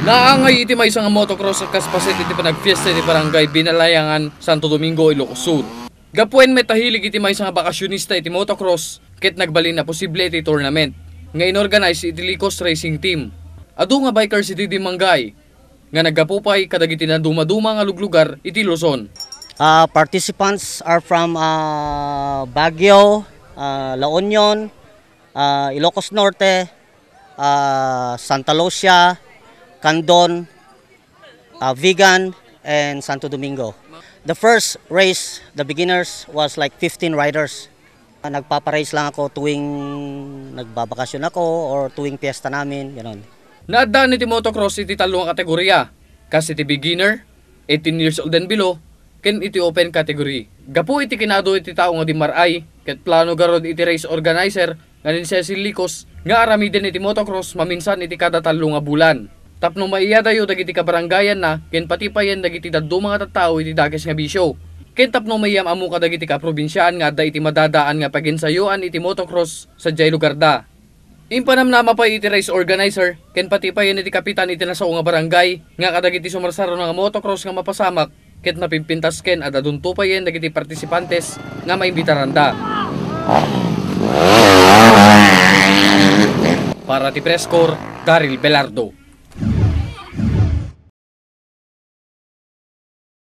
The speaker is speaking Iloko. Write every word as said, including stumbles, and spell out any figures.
Naangay iti maysa nga motocross a kas paset iti panagfiesta iti Barangay Binalayangan, Santo Domingo, Ilocos Sur. Gapuayen met a hilig iti maysa nga bakasionista iti motocross, ket nagbalin a posible iti tournament nga inorganize iti Licos Racing Team. Adu nga bikers iti dimmanggaay nga naggapu pay kadagiti nadumaduma nga luglugar iti Luzon. Uh, participants are from uh, Baguio, uh, La Union, uh, Ilocos Norte, uh, Santa Lucia, Candon, uh, Vigan, and Santo Domingo. The first race, the beginners, was like fifteen riders. Nagpaparace lang ako tuwing nagbabakasyon ako or tuwing piyesta namin, ganon. Naaddaan iti motocross iti tallo nga kategoria, kas iti beginner, eighteen years old and below, ken iti open category. Gapu iti kinaadu iti tao nga dimmaray, ket plano garud iti race organizer nga ni Cecil Licos nga aramiden iti motocross maminsan iti kada tallo nga bulan. Tapno maiyadayo dagiti kabarangayanna ken pati payen dagiti dadduma nga tattao iti dakes nga bisio. Ken tapno maiyam-ammo kadagiti kaprobinsiaan nga adda iti madadaan nga paginsayoan iti motocross sadiay lugarda. Impanamnama pay iti race organizer ken pati payen iti kapitan iti nasao nga barangay nga kadagiti sumarsarona nga motocross nga mapasamak ket mapinpintas ken adda dunto payen dagiti partisipantes nga maimbitaranda. Para ti Press Corps, Daryl Belardo.